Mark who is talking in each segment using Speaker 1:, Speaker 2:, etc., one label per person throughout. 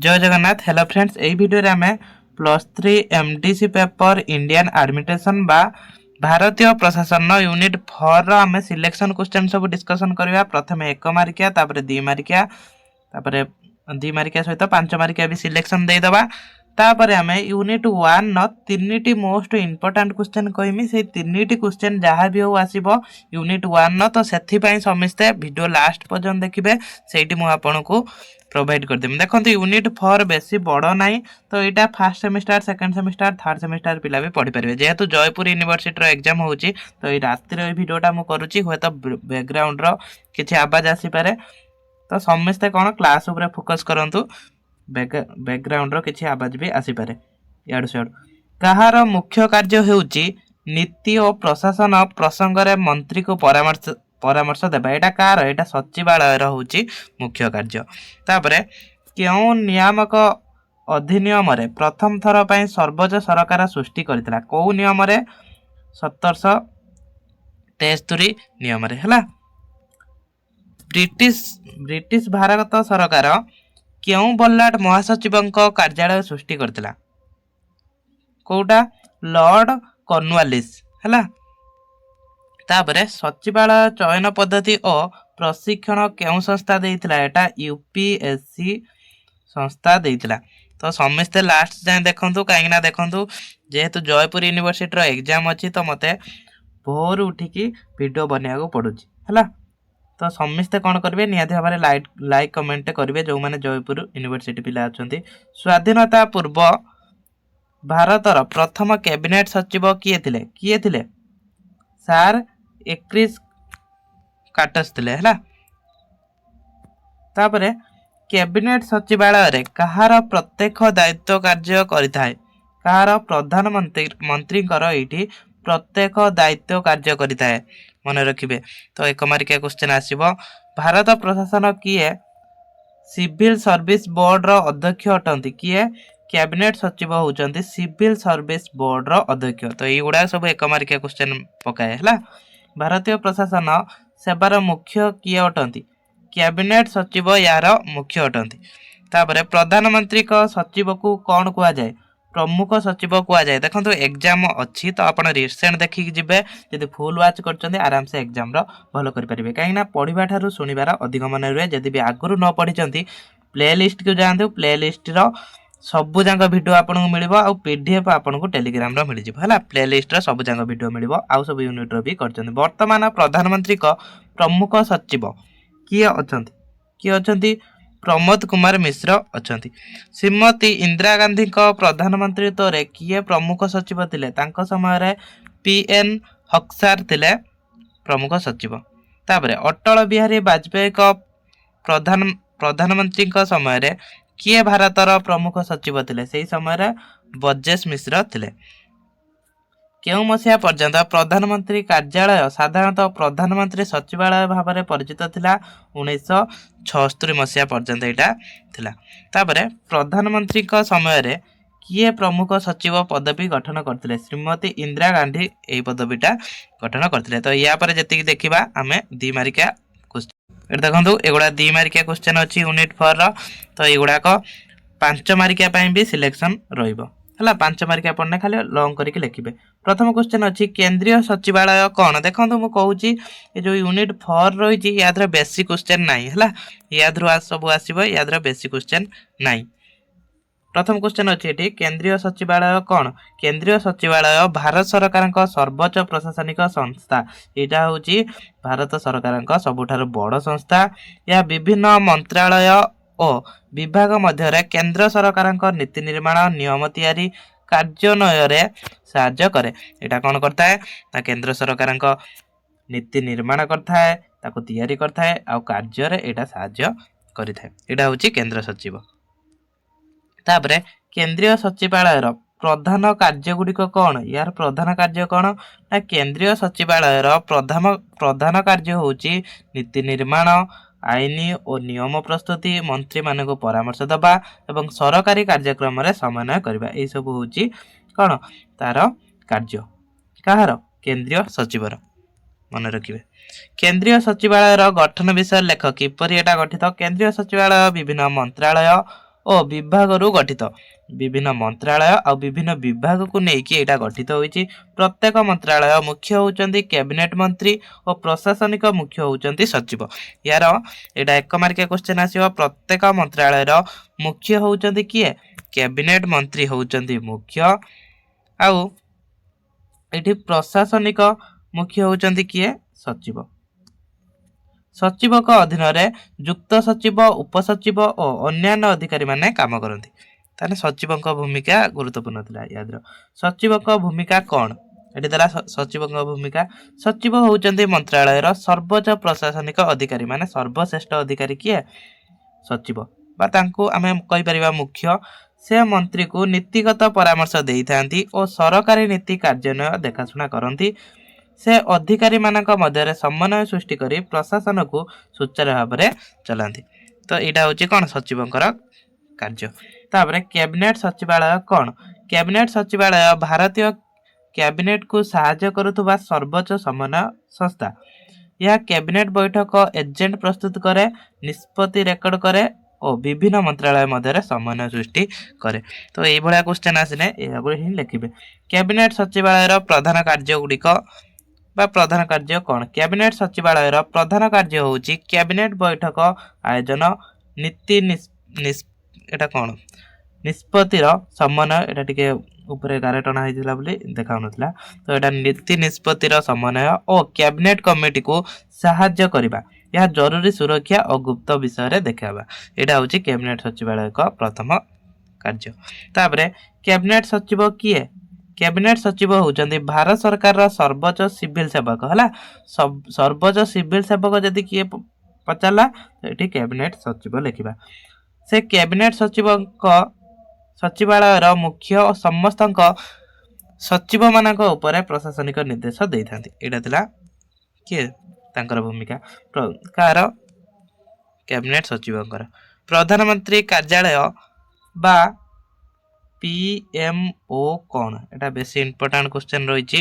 Speaker 1: ଜୟ Jagannath. Hello friends, ଏଇ ଭିଡ଼ିଓରେ ଆମେ +3 MDC paper Indian Administration ବା ଭାରତୀୟ ପ୍ରଶାସନର ୟୁନିଟ୍ 4ର ଆମେ ସିଲେକ୍ସନ୍ କ୍ୱେଶ୍ଚନ୍ ସବୁ ଡିସ୍କସନ୍ କରିବା। ପ୍ରଥମେ 1 ମାର୍କିଆ, ତାପରେ 2 ମାର୍କିଆ, ତାପରେ 2 ମାର୍କିଆ ସହିତ 5 ମାର୍କିଆ ବି ସିଲେକ୍ସନ୍ ଦେଇଦେବା। ତାପରେ ଆମେ ୟୁନିଟ୍ 1ର ତିନିଟି ମୋଷ୍ଟ ଇମ୍ପୋର୍ଟାଣ୍ଟ କ୍ୱେଶ୍ଚନ୍ କହିମି। ସେଇ ତିନିଟି କ୍ୱେଶ୍ଚନ୍ ଯାହା ବି ହଉ ଆସିବ ୟୁନିଟ୍ 1ର। ତ ସେଥିପାଇଁ ସମସ୍ତେ ଭିଡ଼ିଓ ଲାଷ୍ଟ ପର୍ଯ୍ୟନ୍ତ ଦେଖିବେ। ସେଇଠି ମୁଁ ଆପଣଙ୍କୁ ପ୍ରୋଭାଇଡ଼ କରିଦେବି। ଦେଖନ୍ତୁ, ୟୁନିଟ୍ 4 ବେଶୀ ବଡ଼ ନାହିଁ। ତ ଏଇଟା first semester, second semester, third semester ପିଲା ବି ପଢ଼ିପାରିବେ। ଯେହେତୁ ଜୟପୁର ୟୁନିଭର୍ସିଟିର ଏକ୍ଜାମ୍ ହେଉଛି, ତ ଏଇ ରାତିରେ ଏଇ ଭିଡ଼ିଓଟା ମୁଁ କରୁଛି। ହୁଏତ ବ୍ୟାକଗ୍ରାଉଣ୍ଡର କିଛି ଆବାଜ ଆସିପାରେ। ତ ସମସ୍ତେ କ'ଣ କ୍ଲାସ୍ ଉପରେ ଫୋକସ୍ କରନ୍ତୁ। ବ୍ୟାକଗ୍ରାଉଣ୍ଡର କିଛି ଆବାଜ ବି ଆସିପାରେ ଇଆଡ଼ୁ ସିଆଡ଼ୁ। କାହାର ମୁଖ୍ୟ କାର୍ଯ୍ୟ ହେଉଛି ନୀତି ଓ ପ୍ରଶାସନ ପ୍ରସଙ୍ଗରେ ମନ୍ତ୍ରୀକୁ ପରାମର୍ଶ ଦେବା? ଏଇଟା କାହାର? ଏଇଟା ସଚିବାଳୟର ହେଉଛି ମୁଖ୍ୟ କାର୍ଯ୍ୟ। ତାପରେ କେଉଁ ନିୟାମକ ଅଧିନିୟମରେ ପ୍ରଥମ ଥର ପାଇଁ ସର୍ବୋଚ୍ଚ ସରକାର ସୃଷ୍ଟି କରିଥିଲା? କେଉଁ ନିୟମରେ? 1773 ନିୟମରେ ହେଲା। ବ୍ରିଟିଶ ଭାରତ ସରକାର କେଉଁ ବଲ୍ଲାଟ ମହାସଚିବଙ୍କ କାର୍ଯ୍ୟାଳୟ ସୃଷ୍ଟି କରିଥିଲା? କୋଉଟା? ଲର୍ଡ କର୍ଣ୍ଣୱାଲିସ୍ ହେଲା। ତାପରେ ସଚିବାଳୟ ଚୟନ ପଦ୍ଧତି ଓ ପ୍ରଶିକ୍ଷଣ କେଉଁ ସଂସ୍ଥା ଦେଇଥିଲା? ଏଟା ୟୁପିଏସସି ସଂସ୍ଥା ଦେଇଥିଲା। ତ ସମସ୍ତେ ଲାଷ୍ଟ ଯାଏଁ ଦେଖନ୍ତୁ, କାହିଁକିନା ଦେଖନ୍ତୁ, ଯେହେତୁ ଜୟପୁର ୟୁନିଭର୍ସିଟିର ଏକ୍ଜାମ୍ ଅଛି, ତ ମୋତେ ଭୋରୁ ଉଠିକି ଭିଡ଼ିଓ ବନେଇବାକୁ ପଡ଼ୁଛି, ହେଲା। ତ ସମସ୍ତେ କ'ଣ କରିବେ? ନିହାତି ଭାବରେ ଲାଇକ୍, କମେଣ୍ଟ କରିବେ, ଯେଉଁମାନେ ଜୟପୁର ୟୁନିଭର୍ସିଟି ପିଲା ଅଛନ୍ତି। ସ୍ୱାଧୀନତା ପୂର୍ବ ଭାରତର ପ୍ରଥମ କ୍ୟାବିନେଟ୍ ସଚିବ କିଏ ଥିଲେ? କିଏ ଥିଲେ? ସାର୍ ଏକ୍ରିସ୍ କାଟସ୍ ଥିଲେ, ହେଲା। ତାପରେ କ୍ୟାବିନେଟ୍ ସଚିବାଳୟରେ କାହାର ପ୍ରତ୍ୟକ୍ଷ ଦାୟିତ୍ୱ କାର୍ଯ୍ୟ କରିଥାଏ? କାହାର? ପ୍ରଧାନମନ୍ତ୍ରୀ ମନ୍ତ୍ରୀଙ୍କର ଏଇଠି ପ୍ରତ୍ୟକ୍ଷ ଦାୟିତ୍ୱ କାର୍ଯ୍ୟ କରିଥାଏ, ମନେ ରଖିବେ। ତ 1 ମାର୍କିଆ କ୍ୱେଶ୍ଚନ୍ ଆସିବ। ଭାରତ ପ୍ରଶାସନ କିଏ ସିଭିଲ ସର୍ଭିସ ବୋର୍ଡର ଅଧ୍ୟକ୍ଷ ଅଟନ୍ତି? କିଏ? କ୍ୟାବିନେଟ୍ ସଚିବ ହେଉଛନ୍ତି ସିଭିଲ ସର୍ଭିସ ବୋର୍ଡର ଅଧ୍ୟକ୍ଷ। ତ ଏଇଗୁଡ଼ାକ ସବୁ 1 ମାର୍କିଆ କ୍ୱେଶ୍ଚନ୍ ପକାଏ, ହେଲା। ଭାରତୀୟ ପ୍ରଶାସନ ସେବାର ମୁଖ୍ୟ କିଏ ଅଟନ୍ତି? କ୍ୟାବିନେଟ୍ ସଚିବ ଏହାର ମୁଖ୍ୟ ଅଟନ୍ତି। ତାପରେ ପ୍ରଧାନମନ୍ତ୍ରୀଙ୍କ ସଚିବକୁ କ'ଣ କୁହାଯାଏ? ପ୍ରମୁଖ ସଚିବ କୁହାଯାଏ। ଦେଖନ୍ତୁ, ଏକ୍ଜାମ୍ ଅଛି, ତ ଆପଣ ରିସେଣ୍ଟ ଦେଖିକି ଯିବେ। ଯଦି ଫୁଲ୍ ୱାଚ୍ କରୁଛନ୍ତି, ଆରାମସେ ଏକ୍ଜାମ୍ର ଭଲ କରିପାରିବେ, କାହିଁକିନା ପଢ଼ିବା ଠାରୁ ଶୁଣିବାର ଅଧିକ ମନେ ରୁହେ। ଯଦି ବି ଆଗରୁ ନ ପଢ଼ିଛନ୍ତି, ପ୍ଲେ ଲିଷ୍ଟକୁ ଯାଆନ୍ତୁ। ପ୍ଲେ ଲିଷ୍ଟର ସବୁ ଯାକ ଭିଡ଼ିଓ ଆପଣଙ୍କୁ ମିଳିବ ଆଉ ପିଡିଏଫ୍ ଆପଣଙ୍କୁ ଟେଲିଗ୍ରାମର ମିଳିଯିବ, ହେଲା। ପ୍ଲେ ଲିଷ୍ଟର ସବୁ ଯାକ ଭିଡ଼ିଓ ମିଳିବ ଆଉ ସବୁ ୟୁନିଟ୍ର ବି କରିଛନ୍ତି। ବର୍ତ୍ତମାନ ପ୍ରଧାନମନ୍ତ୍ରୀଙ୍କ ପ୍ରମୁଖ ସଚିବ କିଏ ଅଛନ୍ତି? କିଏ ଅଛନ୍ତି? ପ୍ରମୋଦ କୁମାର ମିଶ୍ର ଅଛନ୍ତି। ଶ୍ରୀମତୀ ଇନ୍ଦିରା ଗାନ୍ଧୀଙ୍କ ପ୍ରଧାନମନ୍ତ୍ରୀତ୍ୱରେ କିଏ ପ୍ରମୁଖ ସଚିବ ଥିଲେ? ତାଙ୍କ ସମୟରେ ପି ଏନ୍ ହକ୍ସାର ଥିଲେ ପ୍ରମୁଖ ସଚିବ। ତାପରେ ଅଟଳ ବିହାରୀ ବାଜପେୟୀଙ୍କ ପ୍ରଧାନମନ୍ତ୍ରୀଙ୍କ ସମୟରେ କିଏ ଭାରତର ପ୍ରମୁଖ ସଚିବ ଥିଲେ? ସେହି ସମୟରେ ବ୍ରଜେଶ ମିଶ୍ର ଥିଲେ। କେଉଁ ମସିହା ପର୍ଯ୍ୟନ୍ତ ପ୍ରଧାନମନ୍ତ୍ରୀ କାର୍ଯ୍ୟାଳୟ ସାଧାରଣତଃ ପ୍ରଧାନମନ୍ତ୍ରୀ ସଚିବାଳୟ ଭାବରେ ପରିଚିତ ଥିଲା? 1976 ମସିହା ପର୍ଯ୍ୟନ୍ତ ଏଇଟା ଥିଲା। ତାପରେ ପ୍ରଧାନମନ୍ତ୍ରୀଙ୍କ ସମୟରେ କିଏ ପ୍ରମୁଖ ସଚିବ ପଦବୀ ଗଠନ କରିଥିଲେ? ଶ୍ରୀମତୀ ଇନ୍ଦିରା ଗାନ୍ଧୀ ଏହି ପଦବୀଟା ଗଠନ କରିଥିଲେ। ତ ୟା ପରେ ଯେତିକି ଦେଖିବା ଆମେ 2 ମାର୍କିଆ କ୍ୱେଶ୍ଚନ୍। ଏଠି ଦେଖନ୍ତୁ, ଏଗୁଡ଼ା 2 ମାର୍କିଆ କ୍ୱେଶ୍ଚନ୍ ଅଛି ୟୁନିଟ୍ 4ର। ତ ଏଗୁଡ଼ାକ 5 ମାର୍କିଆ ପାଇଁ ବି ସିଲେକ୍ସନ୍ ରହିବ, ହେଲା। 5 ମାର୍କିଆ ପଡ଼ିଲେ ଖାଲି ଲଙ୍ଗ କରିକି ଲେଖିବେ। ପ୍ରଥମ କ୍ୱେଶ୍ଚନ୍ ଅଛି, କେନ୍ଦ୍ରୀୟ ସଚିବାଳୟ କ'ଣ? ଦେଖନ୍ତୁ, ମୁଁ କହୁଛି, ଏ ଯେଉଁ ୟୁନିଟ୍ 4 ରହିଛି, ୟା ଦେହରେ ବେଶୀ କ୍ୱେଶ୍ଚନ୍ ନାହିଁ, ହେଲା। ୟା ଦେହରୁ ସବୁ ଆସିବ, ୟା ଦେହରେ ବେଶୀ କ୍ୱେଶ୍ଚନ୍ ନାହିଁ। ପ୍ରଥମ କ୍ୱେଶ୍ଚନ୍ ଅଛି ଏଠି, କେନ୍ଦ୍ରୀୟ ସଚିବାଳୟ କ'ଣ? କେନ୍ଦ୍ରୀୟ ସଚିବାଳୟ ଭାରତ ସରକାରଙ୍କ ସର୍ବୋଚ୍ଚ ପ୍ରଶାସନିକ ସଂସ୍ଥା। ଏଇଟା ହେଉଛି ଭାରତ ସରକାରଙ୍କ ସବୁଠାରୁ ବଡ଼ ସଂସ୍ଥା। ଏହା ବିଭିନ୍ନ ମନ୍ତ୍ରାଳୟ ଓ ବିଭାଗ ମଧ୍ୟରେ କେନ୍ଦ୍ର ସରକାରଙ୍କ ନୀତି ନିର୍ମାଣ, ନିୟମ ତିଆରି, କାର୍ଯ୍ୟାନ୍ୱୟନରେ ସାହାଯ୍ୟ କରେ। ଏଇଟା କ'ଣ କରିଥାଏ ନା କେନ୍ଦ୍ର ସରକାରଙ୍କ ନୀତି ନିର୍ମାଣ କରିଥାଏ, ତାକୁ ତିଆରି କରିଥାଏ ଆଉ କାର୍ଯ୍ୟରେ ଏଇଟା ସାହାଯ୍ୟ କରିଥାଏ। ଏଇଟା ହେଉଛି କେନ୍ଦ୍ର ସଚିବ। ତାପରେ କେନ୍ଦ୍ରୀୟ ସଚିବାଳୟର ପ୍ରଧାନ କାର୍ଯ୍ୟଗୁଡ଼ିକ କ'ଣ? ଏହାର ପ୍ରଧାନ କାର୍ଯ୍ୟ କ'ଣ ନା କେନ୍ଦ୍ରୀୟ ସଚିବାଳୟର ପ୍ରଧାନ କାର୍ଯ୍ୟ ହେଉଛି ନୀତି ନିର୍ମାଣ, ଆଇନ ଓ ନିୟମ ପ୍ରସ୍ତୁତି, ମନ୍ତ୍ରୀମାନଙ୍କୁ ପରାମର୍ଶ ଦେବା ଏବଂ ସରକାରୀ କାର୍ଯ୍ୟକ୍ରମରେ ସମନ୍ୱୟ କରିବା। ଏଇସବୁ ହେଉଛି କ'ଣ ତାର କାର୍ଯ୍ୟ। କାହାର? କେନ୍ଦ୍ରୀୟ ସଚିବର। ମନେ ରଖିବେ। କେନ୍ଦ୍ରୀୟ ସଚିବାଳୟର ଗଠନ ବିଷୟରେ ଲେଖ। କିପରି ଏଟା ଗଠିତ? କେନ୍ଦ୍ରୀୟ ସଚିବାଳୟ ବିଭିନ୍ନ ମନ୍ତ୍ରାଳୟ ଓ ଓ ବିଭାଗରୁ ଗଠିତ। ବିଭିନ୍ନ ମନ୍ତ୍ରାଳୟ ଆଉ ବିଭିନ୍ନ ବିଭାଗକୁ ନେଇକି ଏଇଟା ଗଠିତ ହୋଇଛି। ପ୍ରତ୍ୟେକ ମନ୍ତ୍ରାଳୟ ମୁଖ୍ୟ ହେଉଛନ୍ତି କ୍ୟାବିନେଟ୍ ମନ୍ତ୍ରୀ ଓ ପ୍ରଶାସନିକ ମୁଖ୍ୟ ହେଉଛନ୍ତି ସଚିବ। ୟାର ଏଇଟା 1 ମାର୍କିଆ କ୍ୱେଶ୍ଚନ୍ ଆସିବ। ପ୍ରତ୍ୟେକ ମନ୍ତ୍ରାଳୟର ମୁଖ୍ୟ ହେଉଛନ୍ତି କିଏ? କ୍ୟାବିନେଟ୍ ମନ୍ତ୍ରୀ ହେଉଛନ୍ତି ମୁଖ୍ୟ। ଆଉ ଏଠି ପ୍ରଶାସନିକ ମୁଖ୍ୟ ହେଉଛନ୍ତି କିଏ? ସଚିବ। ସଚିବଙ୍କ ଅଧୀନରେ ଯୁକ୍ତ ସଚିବ, ଉପସଚିବ ଓ ଅନ୍ୟାନ୍ୟ ଅଧିକାରୀମାନେ କାମ କରନ୍ତି। ତାହେଲେ ସଚିବଙ୍କ ଭୂମିକା ଗୁରୁତ୍ୱପୂର୍ଣ୍ଣ ଥିଲା ୟାର। ସଚିବଙ୍କ ଭୂମିକା କ'ଣ ଏଠି ଦେଲା। ସଚିବଙ୍କ ଭୂମିକା: ସଚିବ ହେଉଛନ୍ତି ମନ୍ତ୍ରାଳୟର ସର୍ବୋଚ୍ଚ ପ୍ରଶାସନିକ ଅଧିକାରୀ। ମାନେ ସର୍ବଶ୍ରେଷ୍ଠ ଅଧିକାରୀ କିଏ? ସଚିବ ବା ତାଙ୍କୁ ଆମେ କହିପାରିବା ମୁଖ୍ୟ। ସେ ମନ୍ତ୍ରୀକୁ ନୀତିଗତ ପରାମର୍ଶ ଦେଇଥାନ୍ତି ଓ ସରକାରୀ ନୀତି କାର୍ଯ୍ୟାନ୍ୱୟନ ଦେଖାଶୁଣା କରନ୍ତି। ସେ ଅଧିକାରୀମାନଙ୍କ ମଧ୍ୟରେ ସମନ୍ୱୟ ସୃଷ୍ଟି କରି ପ୍ରଶାସନକୁ ସୁଚାରୁ ଭାବରେ ଚଲାନ୍ତି। ତ ଏଇଟା ହେଉଛି କ'ଣ? ସଚିବଙ୍କର କାର୍ଯ୍ୟ। ତାପରେ କ୍ୟାବିନେଟ୍ ସଚିବାଳୟ କ'ଣ? କ୍ୟାବିନେଟ୍ ସଚିବାଳୟ ଭାରତୀୟ କ୍ୟାବିନେଟକୁ ସାହାଯ୍ୟ କରୁଥିବା ସର୍ବୋଚ୍ଚ ସମନ୍ୱୟ ସଂସ୍ଥା। ଏହା କ୍ୟାବିନେଟ୍ ବୈଠକ ଏଜେଣ୍ଡା ପ୍ରସ୍ତୁତ କରେ, ନିଷ୍ପତ୍ତି ରେକର୍ଡ କରେ ଓ ବିଭିନ୍ନ ମନ୍ତ୍ରାଳୟ ମଧ୍ୟରେ ସମନ୍ୱୟ ସୃଷ୍ଟି କରେ। ତ ଏଇଭଳିଆ କ୍ୱେଶ୍ଚନ୍ ଆସିଲେ ଏହାକୁ ହିଁ ଲେଖିବେ। କ୍ୟାବିନେଟ୍ ସଚିବାଳୟର ପ୍ରଧାନ କାର୍ଯ୍ୟ ଗୁଡ଼ିକ ବା ପ୍ରଧାନ କାର୍ଯ୍ୟ କ'ଣ? କ୍ୟାବିନେଟ୍ ସଚିବାଳୟର ପ୍ରଧାନ କାର୍ଯ୍ୟ ହେଉଛି କ୍ୟାବିନେଟ୍ ବୈଠକ ଆୟୋଜନ, ନୀତି ଏଇଟା କ'ଣ, ନିଷ୍ପତ୍ତିର ସମନ୍ୱୟ। ଏଇଟା ଟିକେ ଉପରେ ଗାର ଟଣା ହେଇଥିଲା ବୋଲି ଦେଖାଉନଥିଲା। ତ ଏଇଟା ନୀତି ନିଷ୍ପତ୍ତିର ସମନ୍ୱୟ ଓ କ୍ୟାବିନେଟ୍ କମିଟିକୁ ସାହାଯ୍ୟ କରିବା। ଏହା ଜରୁରୀ ସୁରକ୍ଷା ଓ ଗୁପ୍ତ ବିଷୟରେ ଦେଖାଇବା। ଏଇଟା ହେଉଛି କ୍ୟାବିନେଟ୍ ସଚିବାଳୟ ଏକ ପ୍ରଥମ କାର୍ଯ୍ୟ। ତାପରେ କ୍ୟାବିନେଟ୍ ସଚିବ କିଏ? କ୍ୟାବିନେଟ୍ ସଚିବ ହେଉଛନ୍ତି ଭାରତ ସରକାରର ସର୍ବୋଚ୍ଚ ସିଭିଲ ସେବକ। ହେଲା, ସର୍ବୋଚ୍ଚ ସିଭିଲ ସେବକ ଯଦି କିଏ ପଚାରିଲା, ତ ଏଠି କ୍ୟାବିନେଟ୍ ସଚିବ ଲେଖିବା। ସେ କ୍ୟାବିନେଟ୍ ସଚିବଙ୍କ ସଚିବାଳୟର ମୁଖ୍ୟ ଓ ସମସ୍ତଙ୍କ ସଚିବମାନଙ୍କ ଉପରେ ପ୍ରଶାସନିକ ନିର୍ଦ୍ଦେଶ ଦେଇଥାନ୍ତି। ଏଇଟା ଥିଲା କିଏ ତାଙ୍କର ଭୂମିକା। କାହାର? କ୍ୟାବିନେଟ୍ ସଚିବଙ୍କର। ପ୍ରଧାନମନ୍ତ୍ରୀ କାର୍ଯ୍ୟାଳୟ ବା ପିଏମଓ କ'ଣ? ଏଟା ବେଶୀ ଇମ୍ପୋର୍ଟାଣ୍ଟ କ୍ୱେଶ୍ଚନ୍ ରହିଛି।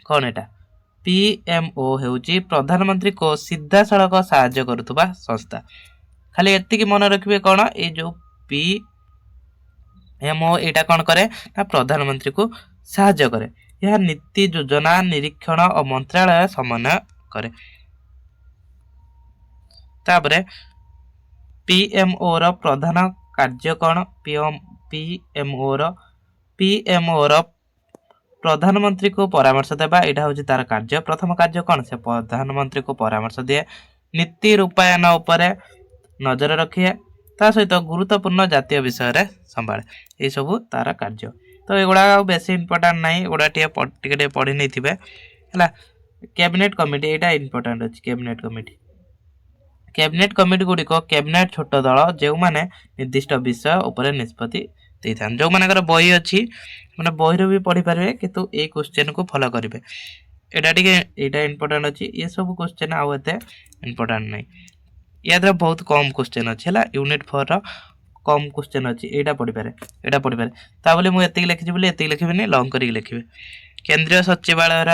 Speaker 1: କ'ଣ ଏଟା? ପିଏମଓ ହେଉଛି ପ୍ରଧାନମନ୍ତ୍ରୀଙ୍କୁ ସିଧାସଳଖ ସାହାଯ୍ୟ କରୁଥିବା ସଂସ୍ଥା। ଖାଲି ଏତିକି ମନେ ରଖିବେ। କ'ଣ ଏଇ ଯେଉଁ ପିଏମଓ, ଏଇଟା କ'ଣ କରେ ନା ପ୍ରଧାନମନ୍ତ୍ରୀକୁ ସାହାଯ୍ୟ କରେ। ଏହା ନୀତି, ଯୋଜନା, ନିରୀକ୍ଷଣ ଓ ମନ୍ତ୍ରାଳୟ ସମନ୍ୱୟ କରେ। ତାପରେ ପିଏମଓ ର ପ୍ରଧାନ କାର୍ଯ୍ୟ କ'ଣ? ପିଏମଓ ର ପ୍ରଧାନମନ୍ତ୍ରୀକୁ ପରାମର୍ଶ ଦେବା, ଏଇଟା ହେଉଛି ତାର କାର୍ଯ୍ୟ। ପ୍ରଥମ କାର୍ଯ୍ୟ କ'ଣ? ସେ ପ୍ରଧାନମନ୍ତ୍ରୀକୁ ପରାମର୍ଶ ଦିଏ, ନୀତି ରୂପାୟନ ଉପରେ ନଜର ରଖେ, ତା ସହିତ ଗୁରୁତ୍ୱପୂର୍ଣ୍ଣ ଜାତୀୟ ବିଷୟରେ ସମ୍ଭାଳେ। ଏଇସବୁ ତାର କାର୍ଯ୍ୟ। ତ ଏଗୁଡ଼ାକ ଆଉ ବେଶୀ ଇମ୍ପୋର୍ଟାଣ୍ଟ ନାହିଁ। ଏଗୁଡ଼ା ଟିକେ ଟିକେ ଟିକେ ପଢ଼ି ନେଇଥିବେ। ହେଲା, କ୍ୟାବିନେଟ୍ କମିଟି, ଏଇଟା ଇମ୍ପୋର୍ଟାଣ୍ଟ ଅଛି। କ୍ୟାବିନେଟ୍ କମିଟି, କ୍ୟାବିନେଟ୍ କମିଟି ଗୁଡ଼ିକ କ୍ୟାବିନେଟ୍ ଛୋଟ ଦଳ, ଯେଉଁମାନେ ନିର୍ଦ୍ଦିଷ୍ଟ ବିଷୟ ଉପରେ ନିଷ୍ପତ୍ତି ଦେଇଥାନ୍ତି। ଯେଉଁମାନଙ୍କର ବହି ଅଛି, ମାନେ ବହିରୁ ବି ପଢ଼ିପାରିବେ, କିନ୍ତୁ ଏଇ କ୍ୱେଶ୍ଚନ୍କୁ ଫଲୋ କରିବେ। ଏଇଟା ଟିକେ ଏଇଟା ଇମ୍ପୋର୍ଟାଣ୍ଟ ଅଛି। ଏସବୁ କ୍ୱେଶ୍ଚନ୍ ଆଉ ଏତେ ଇମ୍ପୋର୍ଟାଣ୍ଟ ନାହିଁ। ୟା ଦ୍ୱାରା ବହୁତ କମ୍ କ୍ୱେଶ୍ଚନ୍ ଅଛି। ହେଲା, ୟୁନିଟ୍ 4ର କମ୍ କ୍ୱେଶ୍ଚନ୍ ଅଛି। ଏଇଟା ପଢ଼ିପାରେ, ଏଇଟା ପଢ଼ିପାରେ। ତା ବୋଲି ମୁଁ ଏତିକି ଲେଖିଛି ବୋଲି ଏତିକି ଲେଖିବେନି, ଲଙ୍ଗ କରିକି ଲେଖିବେ। କେନ୍ଦ୍ରୀୟ ସଚିବାଳୟର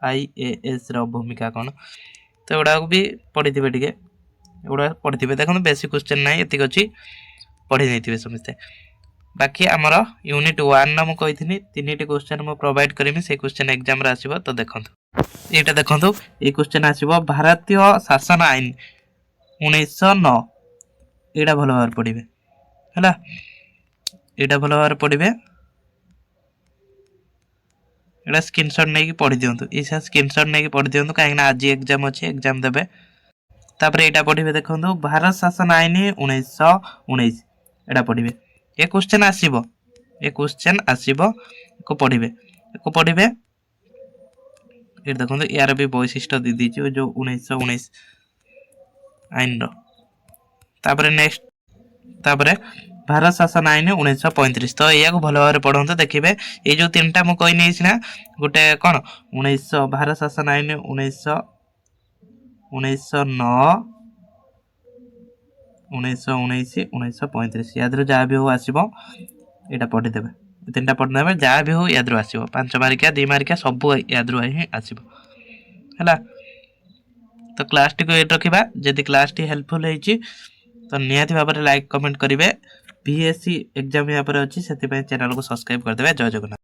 Speaker 1: ଆଇଏଏସ୍ର ଭୂମିକା କ'ଣ? ତ ଏଗୁଡ଼ାକୁ ବି ପଢ଼ିଥିବେ ଟିକେ, ଏଗୁଡ଼ା ପଢ଼ିଥିବେ। ଦେଖନ୍ତୁ, ବେଶୀ କ୍ୱେଶ୍ଚନ୍ ନାହିଁ, ଏତିକି ଅଛି, ପଢ଼ି ନେଇଥିବେ ସମସ୍ତେ। ବାକି ଆମର ୟୁନିଟ୍ 1ର ମୁଁ କହିଥିଲି ତିନିଟି କ୍ୱେଶ୍ଚନ୍ ମୁଁ ପ୍ରୋଭାଇଡ଼ କରିବି, ସେଇ କ୍ୱେଶ୍ଚନ୍ ଏକ୍ଜାମ୍ରେ ଆସିବ। ତ ଦେଖନ୍ତୁ, ଏଇଟା ଦେଖନ୍ତୁ, ଏଇ କ୍ୱେଶ୍ଚନ୍ ଆସିବ। ଭାରତୀୟ ଶାସନ ଆଇନ 1909, ଏଇଟା ଭଲ ଭାବରେ ପଢ଼ିବେ। ହେଲା, ଏଇଟା ଭଲ ଭାବରେ ପଢ଼ିବେ। ଏଇଟା ସ୍କ୍ରିନସଟ୍ ନେଇକି ପଢ଼ି ଦିଅନ୍ତୁ। ଏଇ ସ୍କ୍ରିନସଟ୍ ନେଇକି ପଢ଼ି ଦିଅନ୍ତୁ, କାହିଁକିନା ଆଜି ଏକ୍ଜାମ୍ ଅଛି, ଏକ୍ଜାମ୍ ଦେବେ। ତାପରେ ଏଇଟା ପଢ଼ିବେ। ଦେଖନ୍ତୁ, ଭାରତ ଶାସନ ଆଇନ 1919, ଏଇଟା ପଢ଼ିବେ। ଏ କ୍ୱେଶ୍ଚନ୍ ଆସିବ, ଏ କ୍ୱେଶ୍ଚନ୍ ଆସିବ, ଏକୁ ପଢ଼ିବେ, ଏକୁ ପଢ଼ିବେ। ଏଠି ଦେଖନ୍ତୁ, ୟାର ବି ବୈଶିଷ୍ଟ୍ୟ ଦେଇ ଦେଇଛି ଯେଉଁ 1919 ଆଇନର। ତାପରେ ନେକ୍ସଟ, ତାପରେ ଭାରତ ଶାସନ ଆଇନ 1935। ତ ଏହାକୁ ଭଲ ଭାବରେ ପଢ଼ନ୍ତୁ। ଦେଖିବେ, ଏଇ ଯେଉଁ ତିନିଟା ମୁଁ କହିନେଇଛି ନା, ଗୋଟେ କ'ଣ ଭାରତ ଶାସନ ଆଇନ 1909, 1919, 1935, ୟା ଦେହରୁ ଯାହା ବି ହଉ ଆସିବ। ଏଇଟା ପଢ଼ିଦେବେ, ଏ ତିନିଟା ପଢ଼ିଦେବେ। ଯାହା ବି ହଉ ୟା ଦେହରୁ ଆସିବ। 5 ମାର୍କିଆ, 2 ମାର୍କିଆ ସବୁ ୟା ଦେହରୁ ହିଁ ଆସିବ। ହେଲା, ତ କ୍ଲାସ୍ଟିକୁ ଏଇଠି ରଖିବା। ଯଦି କ୍ଲାସ୍ଟି ହେଲ୍ପଫୁଲ୍ ହେଇଛି, ତ ତ ନିହାତି ଭାବରେ ଲାଇକ୍, କମେଣ୍ଟ କରିବେ। ଭିଏସସି ଏକ୍ଜାମ୍ ୟା ପରେ ଅଛି, ସେଥିପାଇଁ ଚ୍ୟାନେଲକୁ ସବସ୍କ୍ରାଇବ୍ କରିଦେବେ। ଜୟ ଜଗନ୍ନାଥ।